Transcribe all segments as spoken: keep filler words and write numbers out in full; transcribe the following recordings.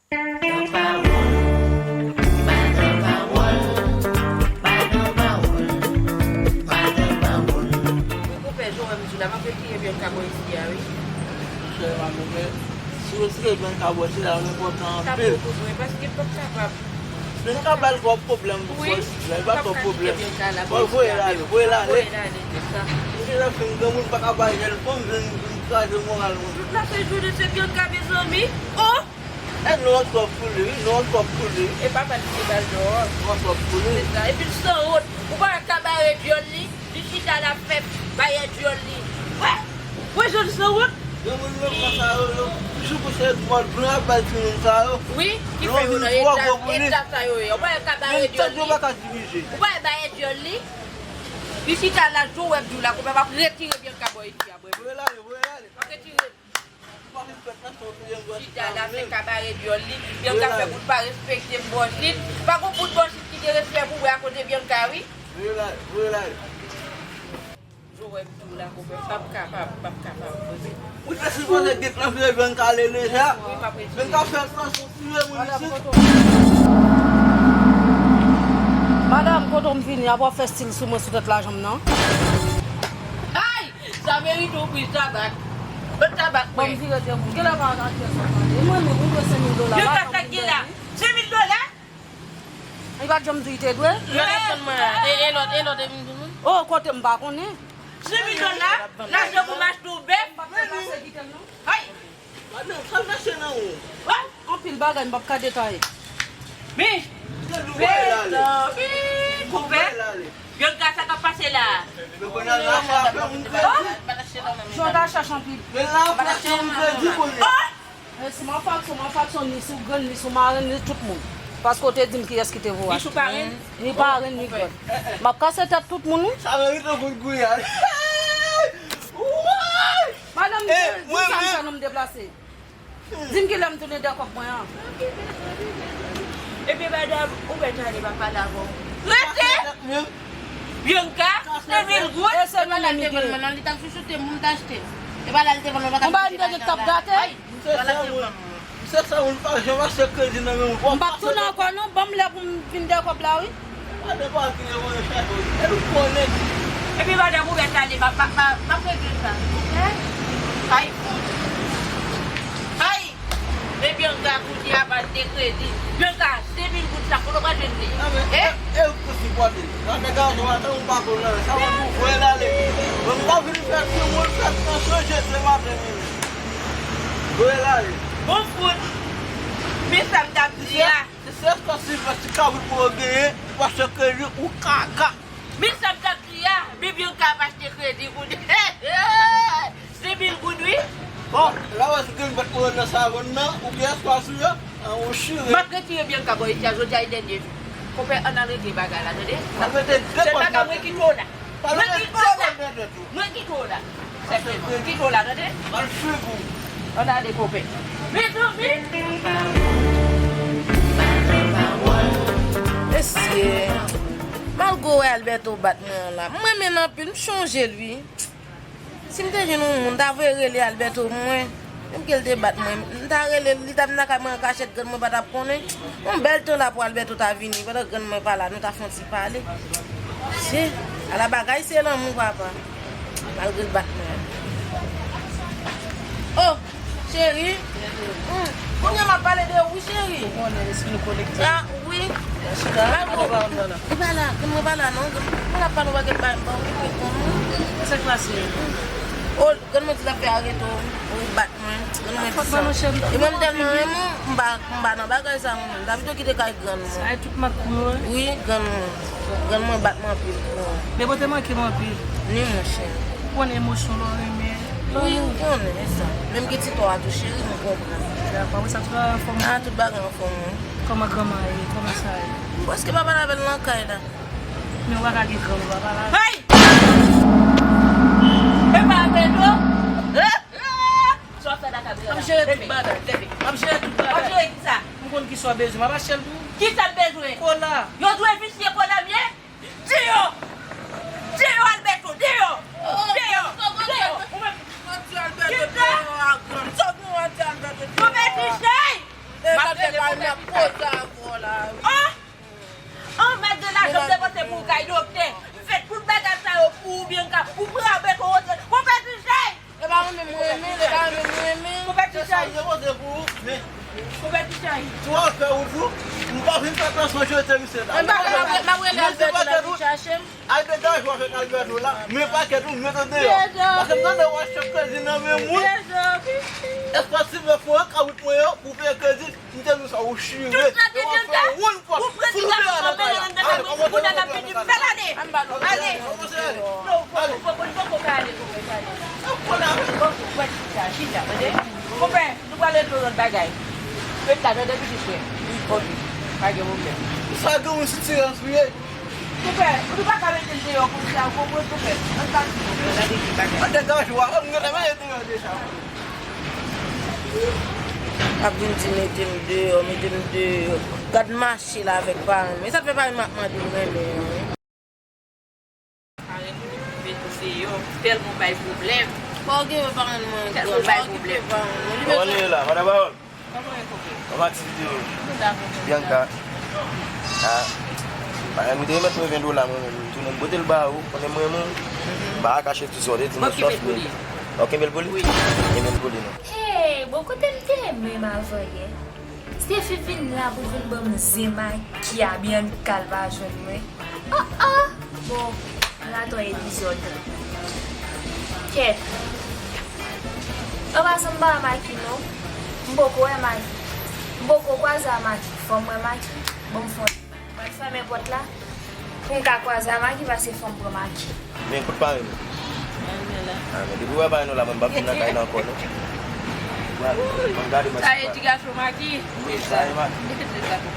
Nan pawòl, pa nan pawòl, pa nan pawòl, pa nan pawòl. Wi, konpè, jan w wè m di w la, m ap retire Bianca bò isi a, wi. Monchè, m ap, si w retire Bianca bò isi la, l enpòtan anpil. Sa bon pou mwen, paske m p ap kapab. Bianca ba l twòp pwoblèm pou bò isi la, li ba l twòp pwoblèm. Bon, voye l ale, voye l ale. Misye la fin granmoun pa ka bay jèn fanm, vin, vin kraze moral moun. Tout la se jounen se Bianca, mezanmi. Oh! E nou an twòp pou li, wi, nou an twòp pou li. E papa li te ba l dòwò. Nou an twòp pou li. Se sa. Epi l sanwont. Ou pa wè kabare dyòl li? Li chita la fè bayè dyòl li. Wè! Wè jan l sanwont? Granmoun nan pran sa yo, yo, jou pou se mòd blan y ap bay timoun sa yo. Wi, ki fè yo nan eta, eta sa yo ye. Ou pa wè kabare dyòl li? Menm tèt yo pa ka dirije. Ou pa wè bayè dyòl li? Li chita la, jou w ap di w la, konpè m ap retire Bianca bò isi a, bwè. Voye l ale, voye l ale. M ap retire l. Chita la fè kabare dyòl li. Bianca fè bout pa respekte m bòchit. Pa gon bout bòchit ki gen respè pou bwè akote Bianca, wi. Voye l ale, voye l ale. Jou w ap di w la, konpè, m p ap kapab, m p ap kapab, konpè. Ou te sipoze gen plan pou Bianca ale deja. Wi, m ap retire. Bianca fè tansyon. Madanm, kote w m vini a, w ap fè stil sou mwen sou tèt lajan m nan? Ay! Sa merite yon priz tabak. Lòt tabak mwen. Ban m vire de moun. Genlè pa ak pyès sa tande. Mwen menm, ou dwe senk mil dola. Yo ka sa ki la? Senk mil dola? Li pa t janm di li te dwe? Lòt ap tann mwen a. E, e lòt, e lòt e vin di nou. Oh, kote m pa konnen. Senk mil dola, lajan pou m achte yon bèf. M pa t fè pase kite l non. Ay! Madanm, sa l mache nan ou? Wè? Anpil bagay, m p ap ka detaye. Mi! Mezanmi! Konpè! Bianca, sa k ap pase la? Jan w ta chache anpil. Oh! E si m ap faksyon, m ap faksyon ni sou grann, ni sou marenn, ni tout moun. Paske w te di m kiyès ki te voye achte. Ni sou parenn? Ni parenn, ni grann. M ap kase tèt tout moun, wi. Sa merite yon kout gouyad. Woy! Madanm, di m sa m fè non m deplase. Di m kilè m tounen dèkòb mwen an. Epi madanm, ou mèt ale, m ap pale avè w. Rete! Bianca, senk mil goud. E senk mil li te vann mwen non, li t ap chouchoute m pou m t achte. E pa la li te vann mwen, m pa t ap chouchoute bagay la. Ay, pa la te vann mwen. M se sa moun pa janm achte kredi nan men moun. M p ap tounen ankò non, ban m lè pou m vin dèkòb la wi. Pa depann ki yo voye fè tou. E nou konnen. Epi madanm ou mèt ale, m ap, m ap, m ap regle sa. Oke? Ay, fout. Ay! E Bianca kounye a pa achte kredi. Bianca, senk mil goud sa, kote w pral jwenn li? Non, men, e, e ou ki sipòte l. Nan degaj ou atan ou pa konn nan sa mwen pou voye l ale. Mwen m pa vin fè timoun fè tansyon jete maten midi. Voye l ale. Bon fout. Men sa m t ap di a. Se sèl sa Silvès ti kabrit pou yo genyen, ou pa achte kredi, ou kaka. Men sa m t ap di a, men Bianca ap achte kredi pou li. Senk mil goud wi. Bon, la wè si gen bèt pou nan savann nan, ou gen espwa sou yo, an ou chire. M ap retire Bianca bò isi a, jodi a e dènye jou. Konpè, ann al regle bagay la, tande? N ap mete de kòd nan tèt ou. Mwen kite w la. Mwen kite w la. Mwen kite w la. Mwen kite w la, tande? Ann ale, konpè. Mezanmi! Mesye, malgre w wè Alberto bat mwen an la, m renmen l anpil, m chonje l wi. Si m te jwenn yon moun, m ta voye rele Alberto pou mwen. Menm ke l te bat mwen, m ta rele l, li t ap vin lakay mwen an kachèt, grann mwen pa t ap konnen. Yon bèl tan la pou Alberto ta vini, pandan grann mwen pa la, nou ta fè yon ti pale. Se, ala bagay se lanmou, papa. Malgre l bat mwen. Oh, cheri. Hmm. Kounye a m ap pale de ou, wi, cheri. Ou konnen, lespri nou konekte. Ah, wi. Chita, ale ba m nan la. Li pa la, grann mwen pa la, non. Mwen ap pale yon bagay, pa m pa okipe grann mwen. Se klase. Oh, grann mwen di l ap fè arete w, ou bat mwen. Grann mwen di sa. E mwen m tèlman renmen w, m pa, m pa nan bagay sa mwen menm. David yo kite kay grann mwen. Sa e tout mak pou yo, wi. Wi, grann mwen. Grann mwen bat mwen anpil pou ou. Bebote manke m anpil. Ni monchè. Ou konn emosyon lè w renmen. Wi, ou konnen, e sa. Menm gen ti tò a tou, cheri, m konprann. Dakò, apre sa, tout bagay anfòm. Ah, tout bagay anfòm, wi. Kòman granma ye? Kòman sa ye? M prèske pa pale avè l nan kay la. Men ou pa ka gen grann ou pa pale avè l. Hey! E pa Alberto? Sa w ap fè la, Gabriela? M ap jere tout bagay. Leve. M ap jere tout bagay. W ap jere kisa? M konn kisa w bezwen. M ap achte l pou ou. Kisa m bezwen? Kola. Yo dwe visye kola m ye? Deyò! Deyò, Alberto! Deyò! Deyò! Deyò! Ou menm. Kisa? Ou mèt di jay! Fè pa m ap poze avè w la, wi. Oh! An mèt de lajan m depanse pou w kay doktè. M fè tout bagay sa yo pou ou, Bianca. Ou pran bèk ou rantre. Konpè Tijay! E pa mwen menm mwen renmen, e pa mwen menm mwen renmen. Konpè Tijay! Konpè Tijay! Tou a fè ou tou, m pa vin fè tansyon jete misye la. M pa, m ap rele Albert la vin chache m. Al degaj ou avèk Albert ou la, men pakèt ou mete deyò. Paske m tande w ap chèf kredi nan men moun. Espas ti fè fon an kabrit mwen yo pou peye kredi. M te di w sa, ou chire. Tout sa te byen fè. Ou pran ti gason anmele nan tèt mwen, kounye a n ap vin di m fè l ale. Ale. Non, ou poko, ou poko, ou poko ka ale, ou poko ale. Ou poko, ou poko, chita, tande. Konpè, nou pral regle yon lòt bagay. Ret la, tande, pitit frè. Ok, pa gen pwoblèm. Sa gen yon sitirans, wi. Konpè, ou pa ka mete m deyò konsa, ou konprann, konpè? Ann pati, konpè, gade ki bagay. An degaj ou a, m gentan mete deyò deja. Ap vin di mete m deyò, mete m deyò. Gad mache la avèk paran m. E sa k fè paran m ap mande m renmen an, wi. Paran m mete m deyò, tèlman bay pwoblèm. Pa okipe paran mwen, pa okipe paran mwen. Kòman nou ye la, madan Pawòl? Kòman aktivite yo? Bianca. Ah. Bagay, mwen te remèt mwen ven dola mwen menm, m tounen m pote l ba ou, konnen m renmen w. M pa ka kache ti sa w te di mwen sòf mwen. Ok, kenbe l pou li? Kenbe l pou li non. Hey, bon kote m te menm avan yè? Stephie vin la pou vin ban m zen Maki a, Bianca l pa jwenn mwen. Oh, oh! Bon, raton epizòd. Kèt. An pasan, m pa wè Maki non. M poko wè Maki. M poko kwaze a Maki. Fò m wè Maki. Bon, m fò m pral fèmen pòt la pou m ka kwaze a Maki, pase fò m pran Maki. Men kote paran nou? Ah, men depi w wè paran nou la, mwen m p ap vin nan kay la ankò non. Mwen gade mwen. Sa e ti gason Maki? Wi, sa e Maki.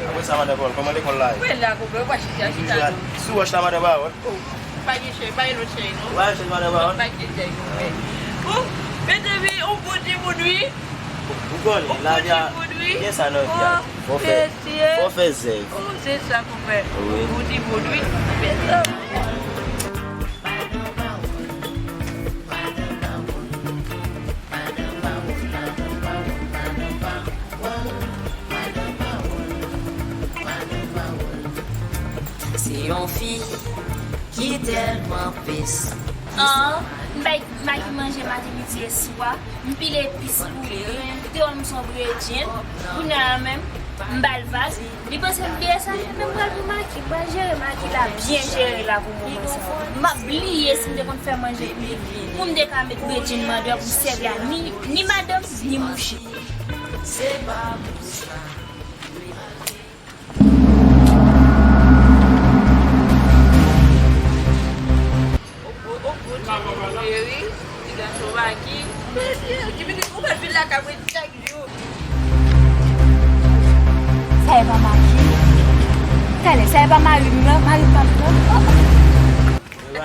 Apre sa, madan Pawòl, kòman lekòl la ye? Mwen la, konpè, ou pa chita, chita non. Sou wòch la, madan Pawòl. Oh, pa gen chèy, pa gen lòt chèy non. Pa gen chèy, madan Pawòl. Pa gen chèy, konpè. Oh, mezanmi, on bon timoun wi. Ou konnen, lavi a gen sa nan vi a. Fò fè, fò fè zèv. Oh, se sa, konpè. Wi. On bon timoun wi. Mezanmi. Se yon fi ki tèlman pes. An, m bay Maki manje maten, midi e swa. M pile epis pou li. Li te wè m se yon bredyen. Kounye a menm, m ba l vag. Li panse m bliye sa, men m pral pou Maki, m pral jere Maki la, byen jere la pou moman sa. M ap bliye si m te konn fè manje pou li. Pou m te ka met bredyen nan deyò pou m sèvi a ni, ni madanm, ni mouche. Ou, ou, ou bon timoun ou ye wi, ti gason Maki. Ti pitit ou mèt vin lakay mwen chak jou. Sa e pa Maki? Talè, sa e pa mari m nan, mari m pa m nan. M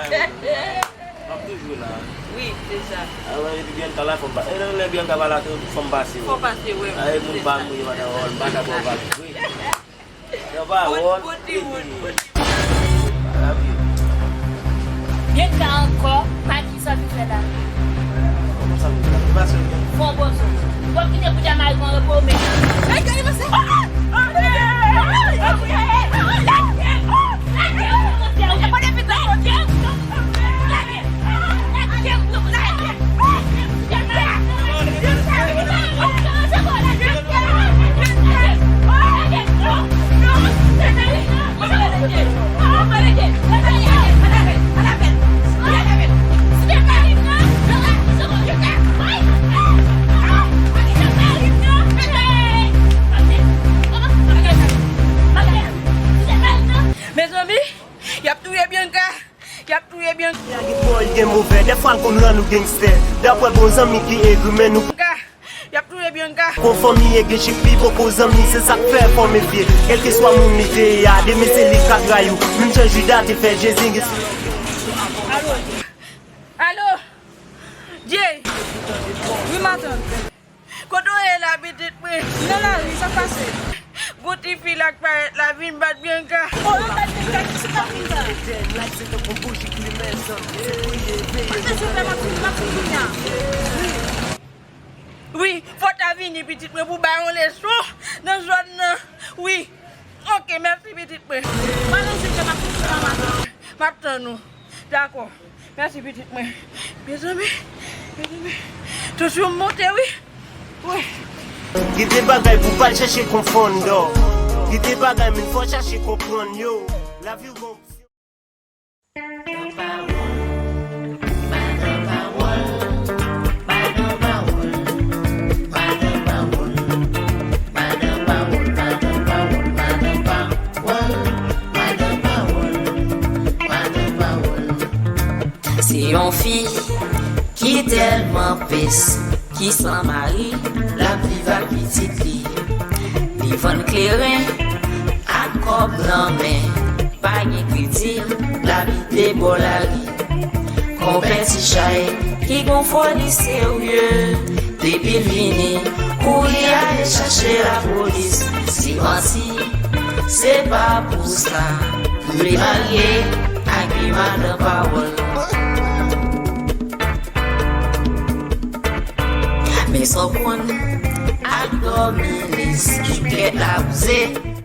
ap toujou la. Wi, se sa. Avan epi Bianca la, fò m pa. E nan lè Bianca pa la, tou fò m pase, wi. Fò pase, wi. A, e moun pa m, wi, madan Pawòl, m pa ka ba w vag. Wi. Yon pawòl. Bon, bon timoun, bon timoun. Bianca ankò, Maki sa vin fè la. Fon bon son. Bon, kite pou dja mari mwen repo, men. Ay, gade mwen se. Mezanmi, y ap touye Bianca. Y ap touye Bianca. Nèg bòy gen move, dèfwa l konn rann ou gangstè. Dapre bon zanmi ki egri, men nou. Y ap touye Bianca. Kon fanmi egri, chik pi poko zanmi, se sa k fè fò mefye. Kèlkeswa moun li te ye a, demen se li k ap rayi w. Menm jan Jida te fè Jezi. Alo? Alo? Jay? Wi, matant. Kote w ye la, pitit mwen? M nan lari, sa k pase? Gon ti fi la k parèt la, vin bat Bianca. Oh, yo bat Bianca, kisa k ap Bianca? Pase sou fè m ap vini, m ap vini kounye a. Wi, fò w ta vini, pitit mwen, pou bay yon leson nan zòn. Wi. Ok, mèsi pitit mwen. Mwen anonse ke m ap kouche nan maten. M ap tann ou. Dakò. Mèsi pitit mwen. Mezanmi, mezanmi. Tansyon m monte wi. Wi. Gen de bagay pou pa l chache konfonn dò. Gen de bagay moun fò chache konprann yo. Lavi w gon opsyon. Se yon fi ki tèlman pès, ki san mari, l ap viv ak pitit li. Li vann kleren ak kòb nan men, pa gen kredi, l abite bò lari. Konpè ti chay ki gon foli serye, depi l vini, kouri ale chache lapolis. Se manti, se pa pou sa. Vle marye ak vye madan pawòl. Men sa w konn ak dòmi lis, joukèt la bouze.